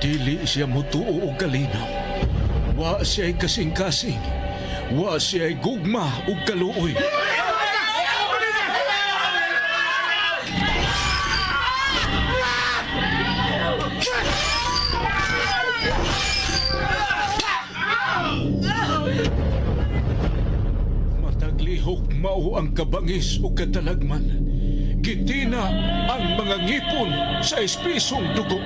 Dili siya mutuo og kalinaw. Wa siya'y kasing-kasing. Wa siya'y gugma ug kaluoy. Mataglihok mao ang kabangis ug katalagman. Gitina ang mga ngipon sa espisong dugo.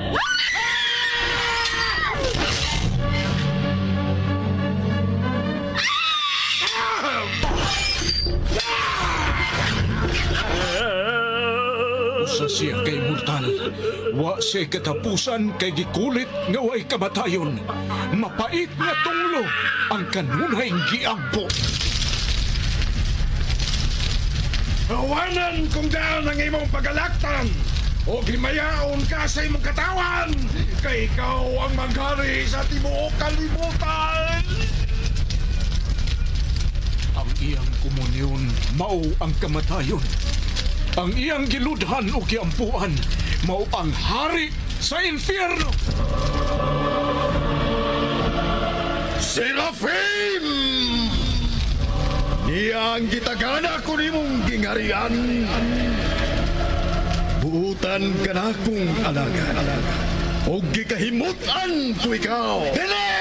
Usa siya kay mortal. Wa siya katapusan kay gikulit nga way kamatayon. Mapait nga tunglo ang kanunay giampo. Awanan kung daan ang imong pagalaktan o himayaon ka sa imong katawan kay ikaw ang maghari sa tibuok kalibutan. Ang iyang komunyon mao ang kamatayon. Ang iyang giludhan o giampuan mao ang hari sa impyerno. Serafim! Niya ang gitagana ko nimong gingarian. Buutan ka na kong alagad. O gikahimutan ko ikaw. Dili!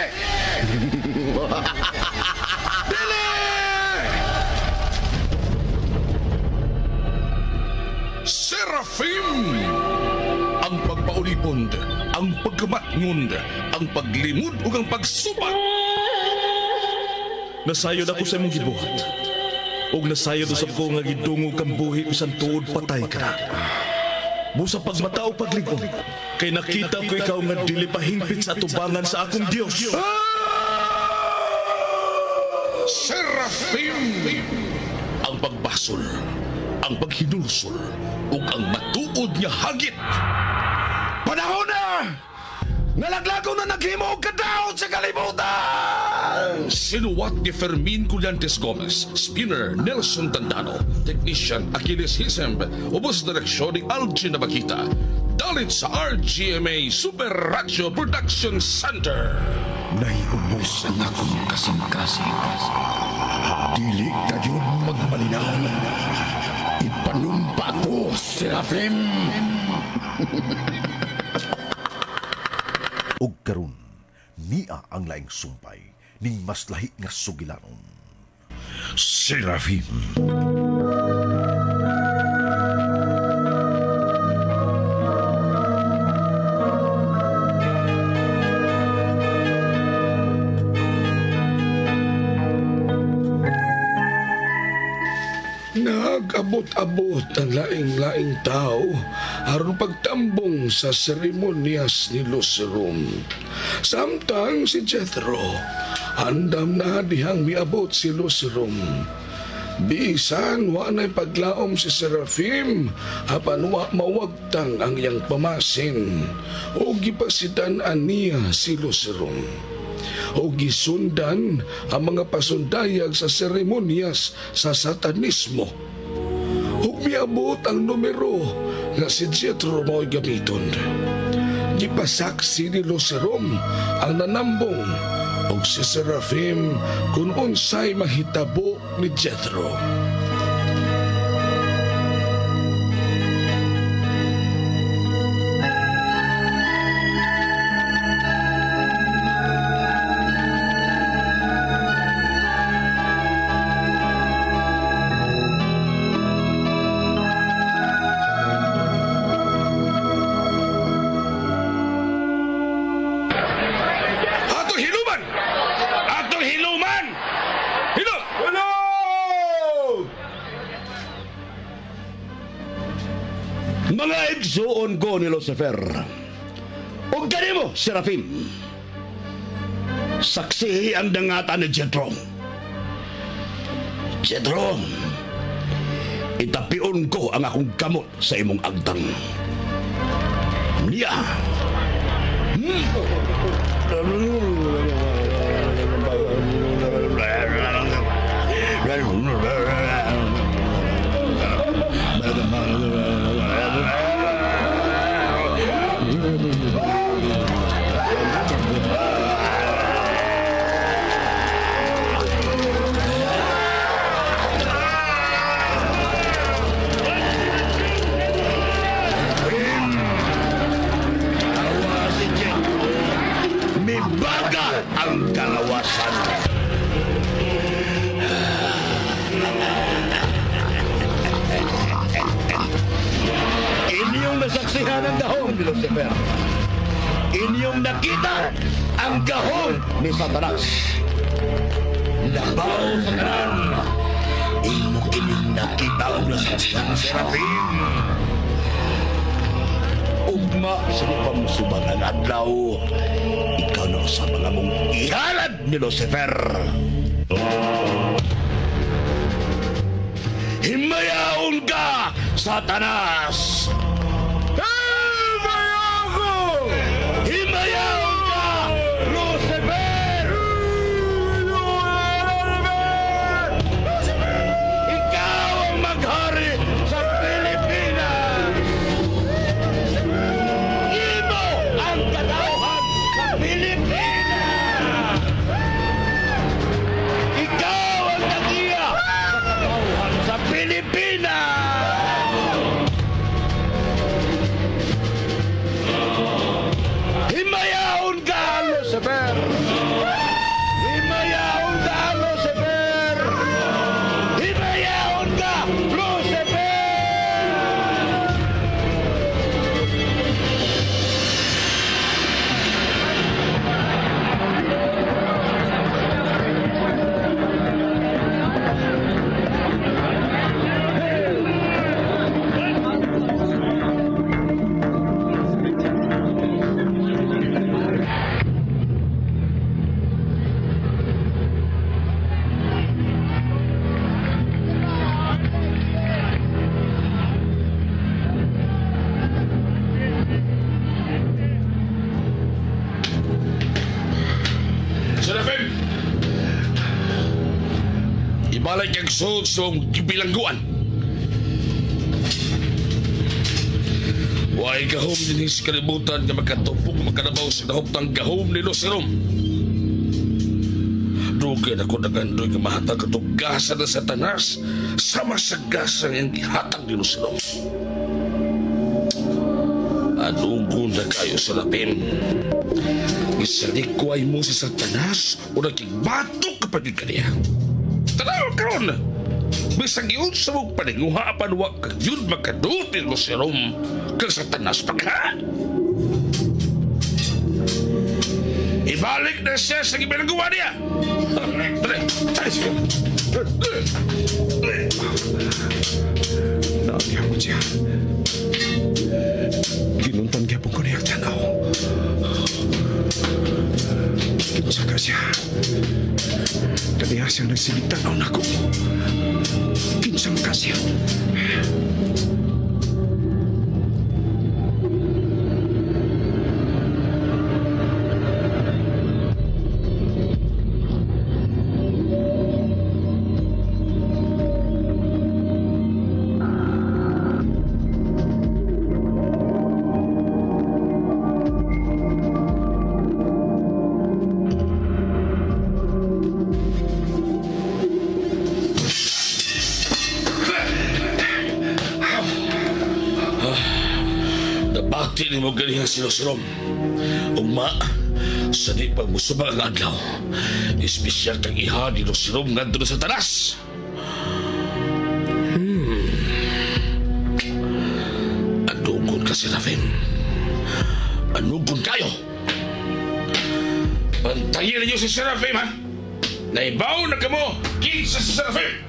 Dili! Serafim! Ang pagpaulipon, ang pagkamatngon, ang paglimod ug ang pagsubat. Nasayod ako sa imong gibuhat. Ug nasayod usab ko nga gidungog kang buhi bisan tuod patay ka na. Busa pagmata o paglingon, kay nakita ko ikaw nga dili pa hingpit sa atubangan sa akong Dios. Serafim! Ang pagbasol, ang paghinulsol, ug ang matuod nga hagit. Panahon na! Nalaglago na naghimo og kadaot sa kalibutan! Sinuwat ni Fermin Collantes Gomez, Spinner Nelson Tandano, Technician Achilles Hisemb, ubos direksyon ni Algin Nabakita. Dalit sa RGMA Super Radio Production Center. Naiubos ang akong kasing-kasing. Dili kayo magmalinaw. Ipanumpa ko, Serafim! Og karon niya ang laing sumpay ning mas lahi nga sugilanon. Serafim. Nag-abot-abot ang laing-laing tao aron pagtambong sa seremonyas ni Lucerum. Samtang si Jethro, andam na dihang miabot si Lucerum. Bisan wa na'y paglaom si Serafim, apan wa mawagtang ang iyang pamasin, o gipasidan-an niya si Lucerum. O gisundan ang mga pasundayag sa seremonyas sa satanismo. Ug miabot ang numero nga si Jethro mao'y gamiton. Gipasaksi ni Lucerum ang nanambong ug si Serafim kung unsay mahitabo ni Jethro. Mga igsuon ko ni Lucifer. Ug kanimo, Serafim. Saksihi ang dangatan ni Jethro. Jethro, itapion ko ang akong kamot sa imong agtang. Niya. Inyong nasaksihan ang gahom ni Lucifer. Inyong nakita ang gahom ni Satanas. Labaw sa tanan, imo kining nakita og nasaksihan, Serafin. Ugma sa pamusubang ang adlaw, ikaw na usab ang among ihalad ni Lucifer. Himayaon ka, Satanas! Himayaon ka, Lucifer! Ikaw ang maghari sa Pilipinas! Imo ang katawhan sa Pilipinas! Ikaw ang nagiya sa katawhan sa Pilipinas! Himayaon ka, Lucifer! Himayaon ka, Lucifer! Himayaon ka, Lucifer! Serafim! Ibalay kag suod sa mong gibilangguan. Way gahom dinhi sa kalibutan nga makatupok makanabaw sa nahuptang gahom ni Lucerom. Dugay na ko nagandoy nga mahatag katong gasa ng Satanas sama sa gasa nga gihatag ni Lucerom. Anugon na kayo, Serafim. Isalikway mo si Satanas o nagigbatok ka pa yun kaniya. Tanaw karon! Bisag yun sa mong paninguha apan wa ka yun makadutin mo si Rom kang Satanas pagha. Ibalik na siya sa gibilangguan niya. Dali, dali, dali. Naagyan mo siya. Ginuntan gyapon ko niya tanaw. Kinsa ka siya. Kaniya siyang nagsilip tanaw nako. Kinsa man ka siya. Nabati ni mo ganihan si Lucerom. Ugma, sa di pagmusubang ang adlaw, espesyal kang iha ni Lucerom ngadto sa Satanas. Anugon ka, Serafim. Anugon kayo. Bantayin ninyo si Serafim, ha? Naibaw na kamo kinsa si Serafim.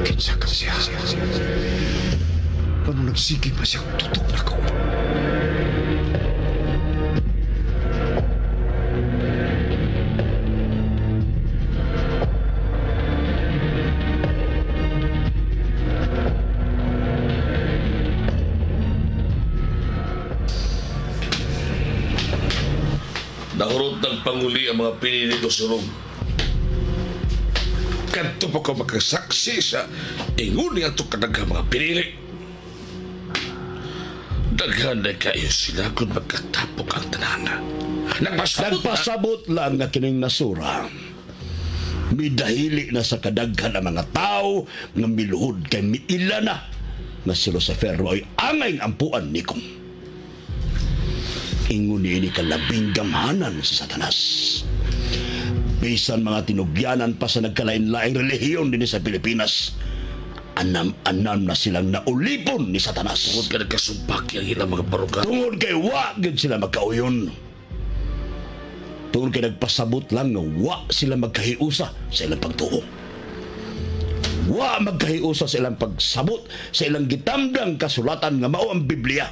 Kinsa ka siya. Paano nagsige pa siyang tutok na ko? Nahurot ng panguli ang mga pinili ko sa Rome. Kanto pa ko makasaksi sa ingon nga ito kadaghang mga pinili. Daghan na kayo sila kung magkatapok ang tanan. Nagpasabot, Nagpasabot lang nga kining nasura. Midahili na sa kadaghan ang mga tao nga miluhod kay miila na nga si Lucifer ay angay ampuan ni kong. Ingon niini kalabing gamhanan si Satanas. Bisan mga tinugyanan pa sa nagkalain-laing relihiyon dinhi sa Pilipinas, anam-anam na silang naulipon ni Satanas. Tungod ka nagkasumpaki ang ilang mga baruga. Tungod kay wa gyud sila magkauyon. Tungod kay nagpasabot lang nga wa sila magkahiusa sa ilang pagtuo. Wa magkahiusa sa ilang pagsabot sa ilang gitamdang kasulatan nga mao ang Biblia.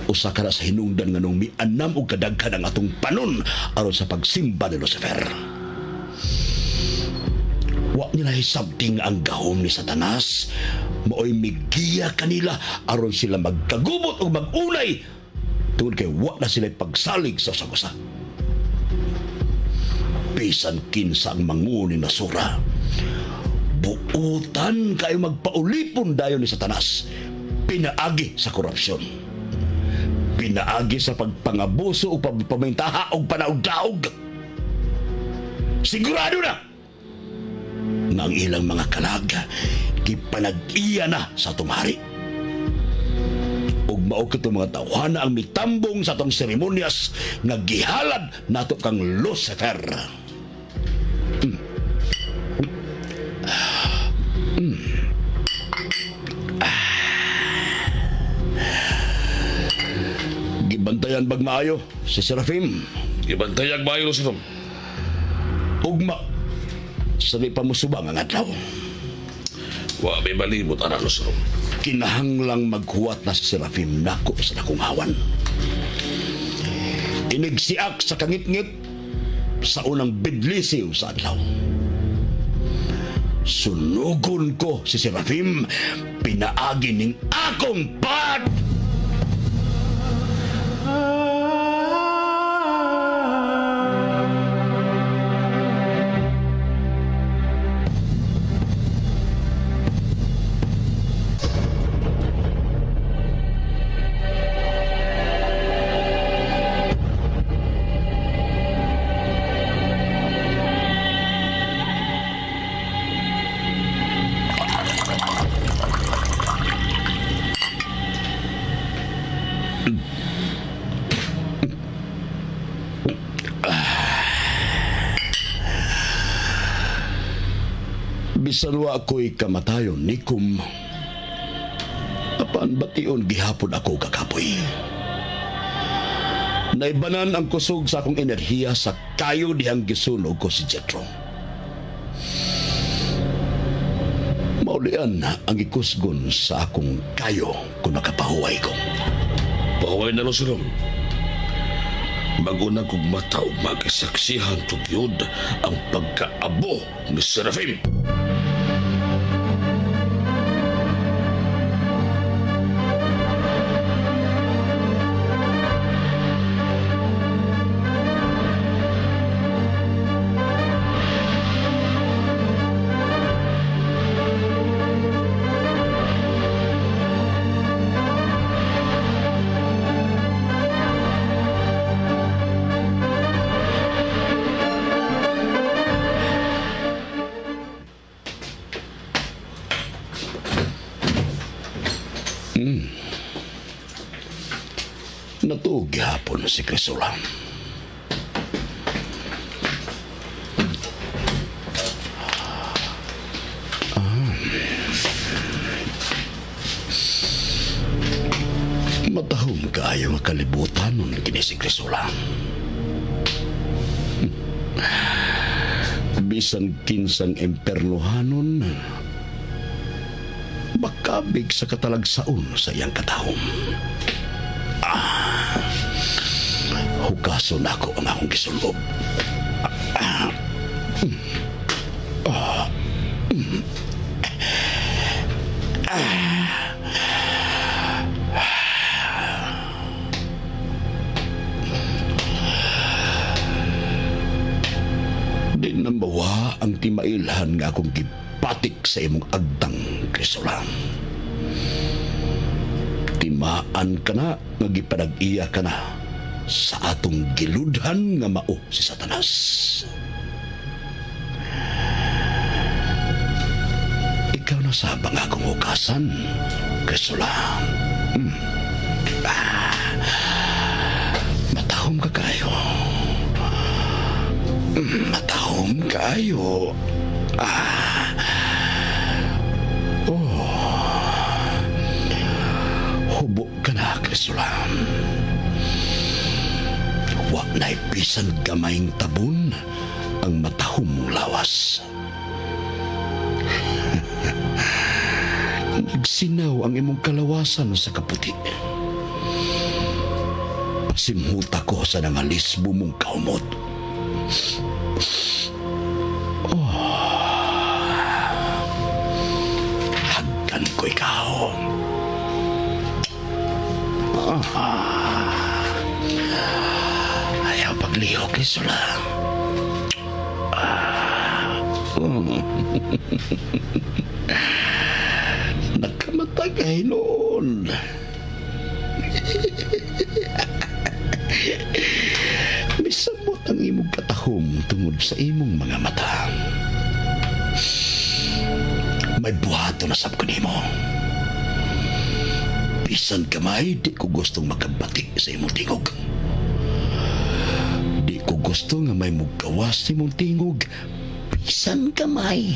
Usa ka na sa hinungdan nga nung mianam og kadaghan ang atong panon aron sa pagsimba ni Lucifer. Wa nila hisabting ang gahom ni Satanas, maoy migiya kanila aron sila magkagubot o magunay tungod kay wa na sila pagsalig sa usag-usa. Bisan kinsa ang manguni na sura, buutan kayo magpaulipon dayon ni Satanas, pinaagi sa korupsyon, pinaagi sa pagpangabuso o pagpamintaha o panaugdaog. Sigurado na nga ang ilang mga kalag gipanag-iya na sa atong hari. Ug mao kitong mga tawhana ang mitambong sa atong seremonyas nga gihalad nato kang Lucifer. Gibantayan bag maayo si Serafim. Gibantayan maayo Lucifer. Ugma sa di pa musubang ang adlaw. Wa may malimot ana Lucifer. Kinahanglang maghuwat na si Serafim nako sa dakong hawan. Inigsiak sa kangitngit sa unang bidlisiw sa adlaw. Sunugon ko si Serafim, pinaagi ning akong pad! Bisan wa ako'y kamatayon nikum, apan bation gihapon ako kakapoy. Naibanan ang kusog sa akong enerhiya sa kayo dihang gisunog ko si Jethro. Maulian ang ikusgon sa akong kayo kung nakapahuway ko. Pahuway na, Lucifer. Maguna kong mata o magisaksihan tugyod ang pagkaabo ni Serafim. Natuog gihapon si Crisula. Matahom kaayo nga kalibutan nun kini si Crisula. Bisan kinsang impernohanon, makabig sa katalagsaon sa iyang katahom. Hugason ako ang akong gisulob. Di na mawa ang timailhan nga akong gipatik sa imong agtang, Crisula. Timaan ka na nga gipanag-iya ka na sa atong giludhan nga mao si Satanas. Ikaw na sabang akong hukasan, Crisula. Matahom ka kayo. Matahom kayo. Ah. Oh. Hubo ka na, Crisula. Wa na'y bisan gamayng tabon ang matahom mong lawas. Nagsinaw ang imong kalawasan sa kaputi. Pasimhuta ko sa nangalisbo mong kaumot. Oh. Hagkan ko ikaw. Ah. Ayaw paglihok, Crisula. Ah. Nakamatagay noon. Misamot ang imong katahom tungod sa imong mga mata. May buhato na sab ko nimo. Bisan kamay, di ko gustong makabati sa imong tingog. Di ko gusto nga may mugawas sa imong tingog. Bisan kamay.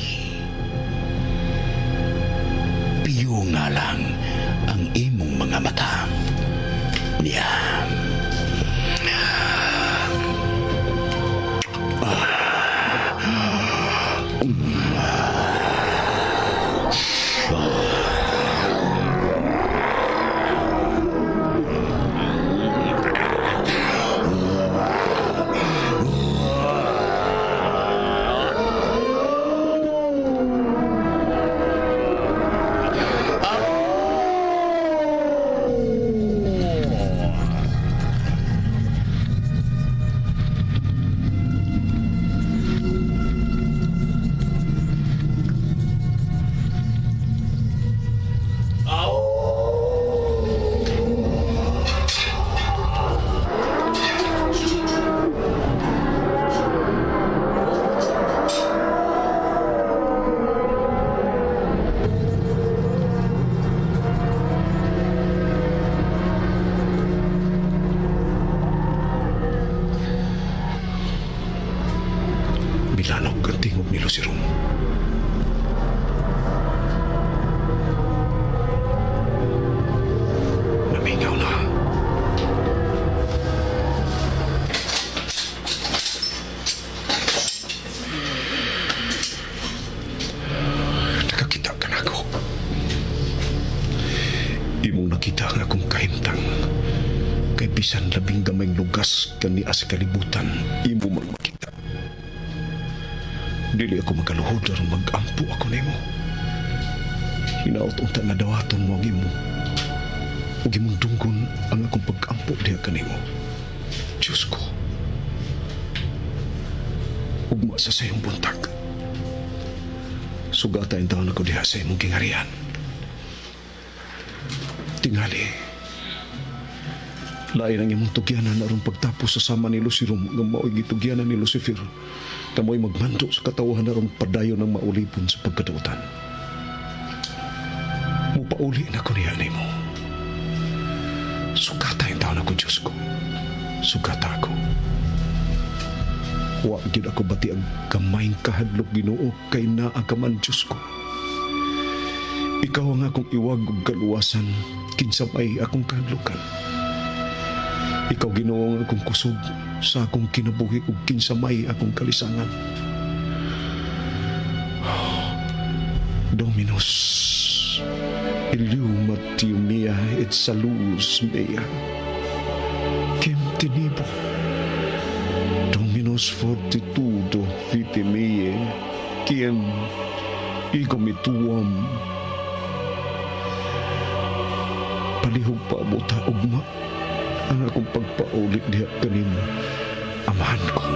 Piyo nga lang ang imong mga mata. Niya. Milanog ang tingog ni Lucerum. Namingaw na. Nakakita ka na ako. Imong nakita ang akong kahimtang. Kay bisan labing gamayng lugas kani sa kalibutan, imo man makita. Dili ako magaluhod aron mag-ampo ako nimo. Hinaot unta nga dawaton mo ang imo. Ug imong dunggon ang akong pag-ampo diha kanimo. Diyos ko. Ugma sa sayong buntag. Sugata ang taon ako diha sa imong gingarian. Tingali. Lain ang imong tugyanan aron pagtapos sa sama ni Lucirum nga mao'y gitugyanan ni Lucifer. Kamoy magmando sa katawhan aron padayon ang maulipon sa pagkadautan. Mupauli na ko niya nimo. Sugata ang taon ako, Diyos ko. Sugata ako. Wa gyud ako bati ang gamayng kahadlok Ginoo kay naa ka man, Diyos ko. Ikaw ang akong iwag ug kaluwasan, kinsa may akong kahadlokan. Ikaw Ginoo ang akong kusog sa akong kinabuhi ug kinsa may akong kalisangan. Dominus illumatio mea et salus mea. Quem tenibo. Dominus fortitudo vitae meae, quem ego me tuam. Palihog pa abot ugma ang akong pagpaulit diha kanimo, amahan ko.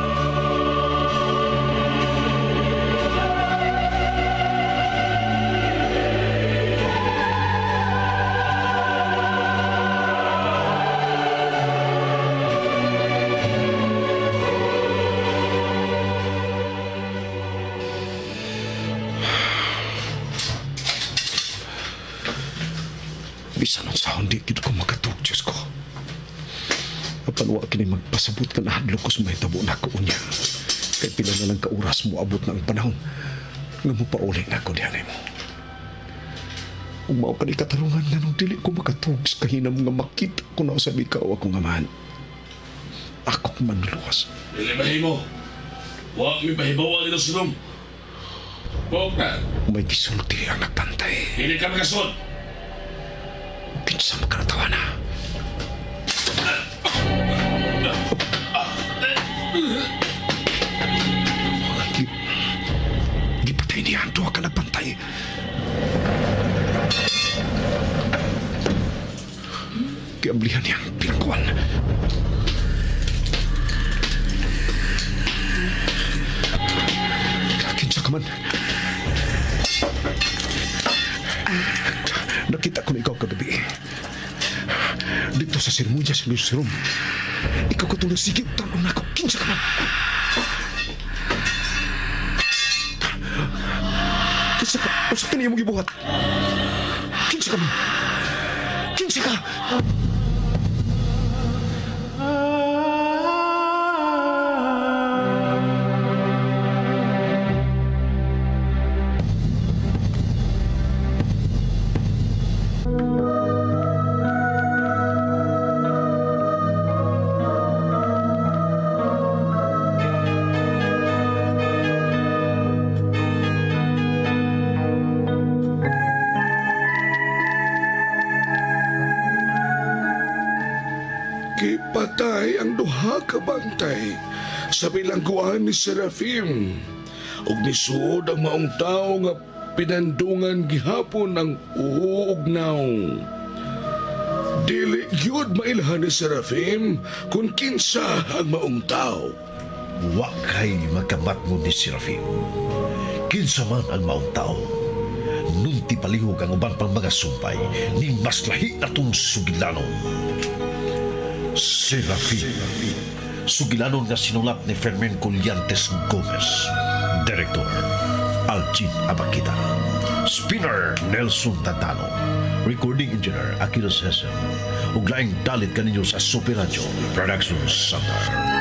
Bisan unsa hindi gid ko makatug, Diyos ko. Apan Apan wa kini magpasabot ka nahadlok ko sa mahitabo nako unya. Kay pila na lang ka oras mo abot na ang panahon nga mopauli na ko diha nimo. Ug mao kani katarungan nga nung dili ko makatug sa kahinam nga makita ko na usab ikaw akong amahan. Akong manluluwas. Dili mahimo. Wa mi pahibawa ni Lucirum. Huwag na. May gisulti ang nagpantay. Dili ka makasod. Kinsa makanatawa na. Gipatay niya ang duha ka nagpantay. Giablihan niya ang bilangguan. Kinsa ka man. Nakita ko na ikaw kagabi. Dito sa sermonya sa Lucirum. Ikaw ka itong nagsigib tanong na ako. Kinsa ka man. Kinsa ka? Unsa kani imong gibuhat? Kinsa ka man? Kinsa ka? Gipatay ang duha ka bantay sa bilangguan ni Serafim ug nisuod ang maong tawo nga pinandungan gihapon ang uho ug nawong. Dili gyud mailhan ni Serafim kung kinsa ang maong tawo. Wa kay magkamatngon ni Serafim. Kinsa man ang maong tao. Nunti palihog ang uban pang mga sumpay ni mas lahi na tong sugilanon. Serafim. Sugilanon nga sinulat ni Fermin Collantes Gomez. Director, Alcin Abakita. Spinner, Nelson Tantano. Recording Engineer, Achilles Hessen. Ug laing dalit kaninyo sa Super Radio Production Center.